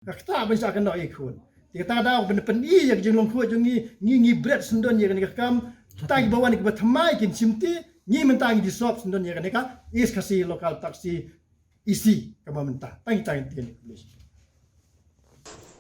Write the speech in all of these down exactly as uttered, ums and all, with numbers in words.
Ka kata ban sa ka noh i khun. Te kata ka daw ban pyni ïa ka jinglong khuid jong ngi, ngi ngi bret syndon ïa kane ka kam. Kita kiba wan kiba thymmai kin shimti, ngi mynta ngi dissolve syndon ïa kane ka East Khasi Local Taxi E C kaba mynta. Tang kita ngi tien.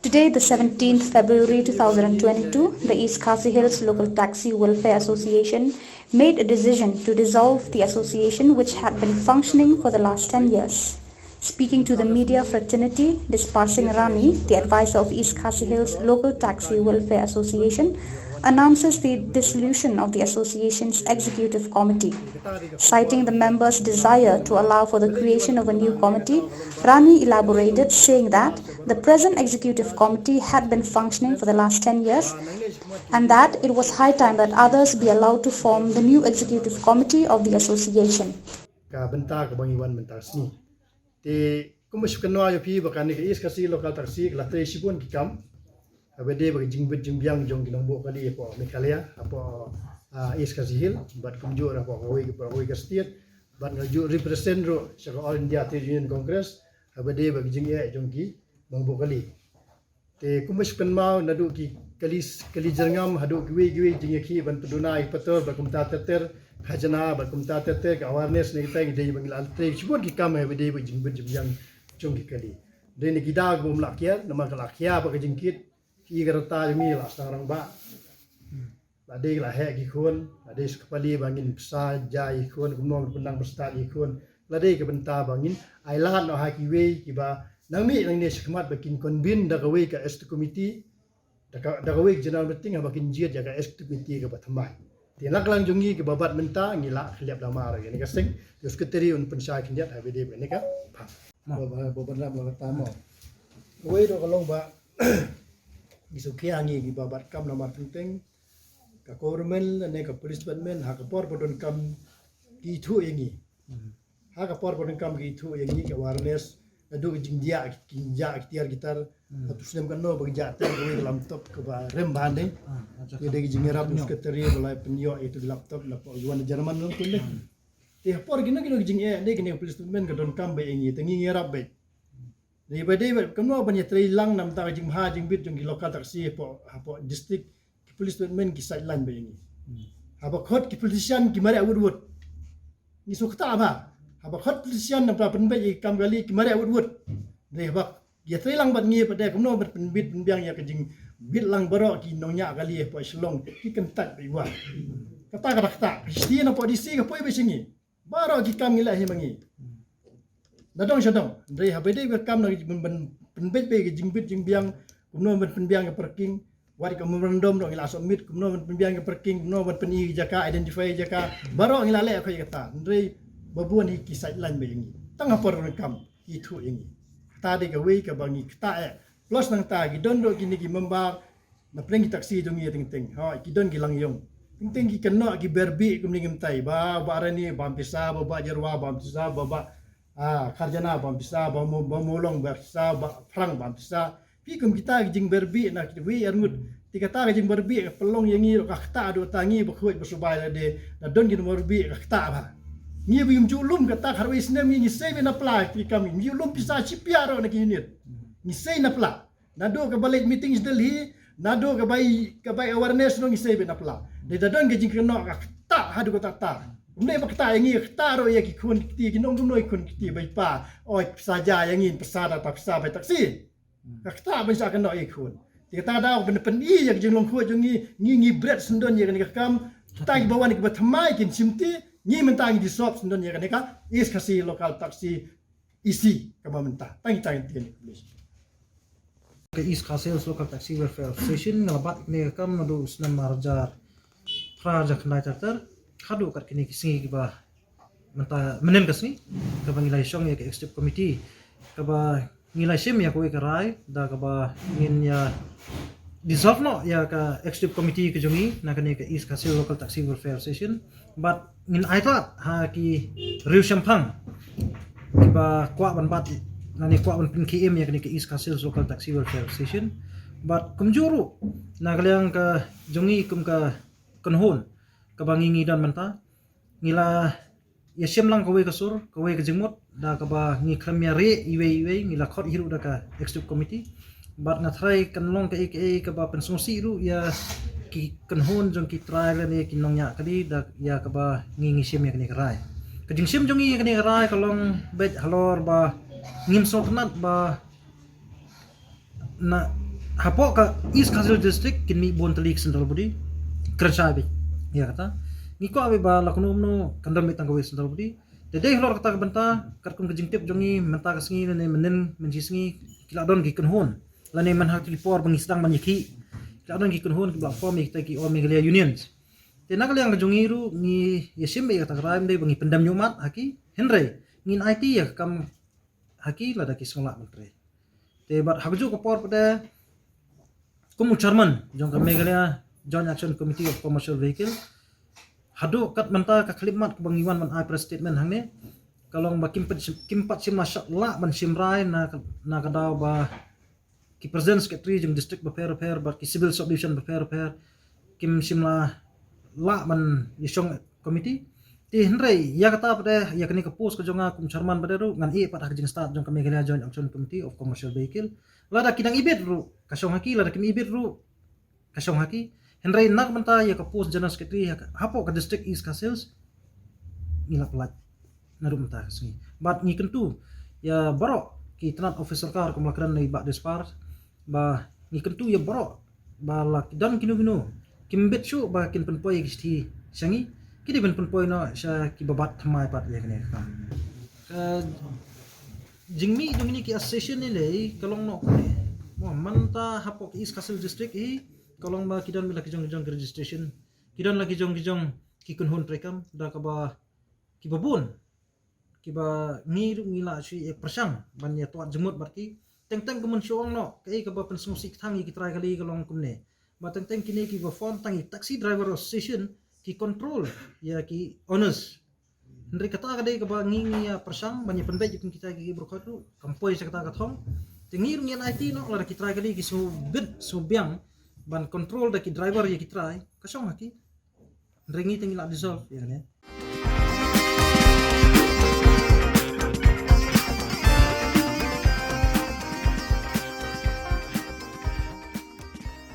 Today, the seventeenth February two thousand twenty-two, the East Khasi Hills Local Taxi Welfare Association made a decision to dissolve the association which had been functioning for the last ten years. Speaking to the media fraternity, Dispasing Rani, the advisor of East Khasi Hills Local Taxi Welfare Association, announces the dissolution of the association's executive committee. Citing the members' desire to allow for the creation of a new committee, Rani elaborated, saying that the present executive committee had been functioning for the last ten years and that it was high time that others be allowed to form the new executive committee of the association. Ka bynta kaba ngi wan mynta ka sngi. Te kumba shu kynmaw ïa phi ba kane ka East Khasi Local Taxi ka la trei shibun ki kam. Haba dei ba ka jingbit jingbiang jong ki nongbuh kali hapoh Meghalaya, hapoh East Khasi Hills bad kumjuh hapoh kawei ka state. Bad nga ju represent ruh sha ka All India Trade Union Congress haba dei ba ka jingeh jong ki nongbuh kali. Te kumba shu kynmaw naduh ki kali kali jyrngam haduh kiwei kiwei jingïakhih ban pynduhnai pator bad kumta ter ter, khajna bad kumta ter ter, ka awareness ne kita ngi dei ba ngi la trei shibun ki kam haba dei ba jingbit jingbiang jong ki kali. Dei ne ki daw kiba ym lah kiar namar ka la khia ba ka jingkit ki i ka rta jong ngi la sdang rangbah. La dei la heh ki khun, la dei sa ka pali ba ngin pynsa ja ïa ki khun, kumno ngin pynnang pynstad ïa ki khun. La dei ka bynta ba ngin ailad noh ha kiwei kiba nang mih nangne shakhmat ba kin convene da kawei ka executive committee, da kawei ka general meeting haba kin jied ïa ka executive committee kaba thymmai. Te na ka liang jong ngi kiba bat mynta ngi la khylliap da mar ïa kane ka seng, ïa u secretary un pynshai khyndiat haba dei ba kane ka phang. Ba ba ba ban rap la ka ta mo. Kawei ruh ka long ba ngi shu khia ngi kiba bat kam namar teng teng ka government ne ka police department ha ka por ba donkam ki ithuh ïa ngi. Ha ka por ba donkam ki ithuh ïa ngi ka awareness naduh ka jingjia ki jingjia ki tiar ki tar. Atu snem kano ba ka jia tiar kawei ka laptop kaba rem ba hande. Ki dei ka jingïarap na secretary ba la pynïoh ïa tu laptop na pok yuan German nong tu ne. Te ha por kino kino ka jingeh dei kane ka police department ka donkam ba ïa ngi te ngi ïarap ba. Dei ba dei ba kumno ban ïatrei lang namar ka jingbha jingbit jong ki local taxi hapoh hapoh district, ki police department ki sideline ba ïa ngi. Haba khot ki politician ki mareh wut wut. Ngi sngewthuh ba haba khot politician namar pynbeit ïa ki kam kali ki mareh wut wut. Dei haba ïatrei lang bad ngi pat de kumno ban pynbit pynbiang ïa ka jingbit lang baroh ki nongñiah kali hapoh Shillong ki kyntait ba ïa. Kata kata kata. Ka shisien hapoh D C ka poi ba sha ngi. Baroh ki kam ngi leh hi ma ngi. Na dong sha dong. Hynrei haba dei ka kam na ka jing- ban pynbeit ba ka jingbit jingbiang kumno ban pynbiang ka parking. Wat ka memorandum ruh ngi la submit kumno ban pynbiang ka parking, kumno ban pyni ka jaka, identify ka jaka. Baroh ngi la leh ka kata. Hynrei ba bun hi ki sideline ba ïa ngi. Tang ha por ruh kam ki ithuh ïa ngi. Kata dei kawei kaba ngi kata eh. Plus nangta ki don ruh kine ki member na pdeng ki taxi jong ngi teng teng. Ha ki don ki lang ïong. Teng teng ki kynnoh ki berbih kumne ki mynta ba ba Rani bam pisa, ba ba Jerwa bam pisa, ba ba ah Kharjana bam pisa, ba mo ba Molong bam pisa, ba Phrang bam pisa. Phi kum kita ki jingberbih na kiwei arngut. Te kata ka jingberbih ka pynlong ïa ngi ruh ka kata haduh ta ngi ba khuid ba subai lade. Na don ki nongberbih ka kata ba ngi ba ym ju lum kata kharwei snem ngi ngi sei ba na pla ki kam ngi ju lum pisa shi piah ruh na ki unit. Ngi sei na pla. Naduh ka ba leit meeting sha Delhi, naduh ka bai ka bai awareness nong ngi sei ba na pla. Dei da don ka jingkynnoh ka kata haduh kata ta. Ym dei ba kata ïa ngi kata ruh ïa ki khun ki kti ki nong kumno ki khun ki kti bai pa. Oi pisa ja ïa ngi pisa da ta pisa bai taxi. Ka kata ban sa kynnoh ïa ki khun. Te kata daw ban pyni ïa ka jinglong khuid jong ngi ngi ngi bret syndon ïa kane ka kam. Kita kiba wan kiba thymmai kin shimti ngi mynta ngi dissolve syndon ïa kane ka East Khasi Local Taxi E C kaba mynta. Tang kita ngi tien. Ka East Khasi Hills Local Taxi Welfare Association nga la bat kane ka kam naduh u snem ar hajar phra hajar khyndai ter ter haduh kat kine ki sngi kiba mynta mynnin ka sngi kaba ngi la shong ïa ka executive committee kaba ngi la shim ïa kawei ka rai da kaba ngin ïa dissolve noh ïa ka executive committee ka jong ngi na kane ka East Khasi Hills Local Taxi Welfare Association. Bad ngin ai tlot ha ki riew shemphang kiba kwah ban bat lane kwah ban pynkhie im ïa kane ka East Khasi Hills Local Taxi Welfare Association. Bad kumjuh ruh na ka liang ka jong ngi kum ka kynhun kaba ngi ngi don mynta ngi la ïa shim lang kawei ka sur, kawei ka jingmut, da kaba ngi khlem ïa rieh iwei iwei, ngi la khot hi ruh da ka executive committee. Bad nga tharai kan long kaei kaei kaba pynsngewsih ruh ïa ki kynhun jong ki trai lane ki nongñiah kali, da ïa kaba ngi ngi shim ïa kane ka rai. Ka jingshim jong ngi ïa kane ka rai ka long beit halor ba ngim sngewtynnat ba na hapoh ka East Khasi Hills District kin mih bun tylli ki central body. Kren shai beit ïa kata. Ngi kwah beit ba la kumno kumno kan don beit tang kawei central body. Te dei halor kata ka bynta, katkum ka jingtip jong ngi mynta ka sngi lane mynnin mynshi sngi, ki la don ki kynhun lane mynha ki por ba ngi sdang ban ïakhih, ki la don ki kynhun kiba la form ïa kita ki All Meghalaya Unions. Te na ka liang ka jong ngi ruh ngi ïa shim beit ïa kata ka rai, ym dei ba ngi pyndem ñiuhmat ha ki, hynrei ngin aiti ïa ka kam ha ki lada ki sngewlah ban trei. Te bad ha kajuh ka por pat de, kum u chairman jong ka Meghalaya Joint Action Committee of Commercial Vehicle, haduh kat mynta ka khyllipmat kaba ngi wan ban ai press statement hangne, ka long ba kim pat shim, kim pat shym la shah lah ban shim rai na ka, na ka daw ba ki president secretary jong district bapher bapher bad ki civil subdivision bapher bapher kim shym la lah ban ïashong committee. Te hynrei ïa kata pat de, ïa kane ka post ka jong nga kum chairman pat de ruh ngan ïeh pat ha ka jingstad jong ka Meghalaya Joint Action Committee of Commercial Vehicle. Lada ki dang ibit ruh ka shong ha ki, lada kim ibit ruh ka shong ha ki. Hynrei na ka bynta ïa ka post general secretary ha ka, hapoh ka district East Khasi Hills, ngi la pyllait naduh mynta ka sngi. Bad ngi kyntu ïa baroh ki tnat office sorkar, kum la kren na i Bah Dispar, ba ngi kyntu ïa baroh ba la ki don kino kino kim bit shuh ba kin pynpoi ïa ki shithi sha ngi, ki dei ban pynpoi noh sha kiba bat thymmai pat ïa kane ka kam. Ka jingmih jong kine ki association hi lei ka long noh kumne. Mo, mynta hapoh ka East Khasi Hills District hi ka long ba ki don la ki jong ki jong ki registration, ki don la ki jong ki jong ki kynhun treikam, da kaba kiba bun kiba ngi ruh ngi la shu ïa pyrshang ban ïa twad jingmut bad ki. Teng teng ka mynshuwa ong noh kaei kaba pynsngewsih kthang ïa ki trai kali ka long kumne, ba teng teng kine kiba form tang ïa Taxi Driver Association ki control ïa ki owners. Hynrei kata ka dei kaba ngi ngi ïa pyrshang ban ïa pynbeit ïa kum kita ki briew khot ruh, kam poi sha kata ka thong. Te ngi ruh ngin aiti noh lada ki trai kali ki sngewbit sngewbiang ban control da ki driver ïa ki trai, ka shong ha ki. Hynrei ngi te ngi la dissolve ïa kane.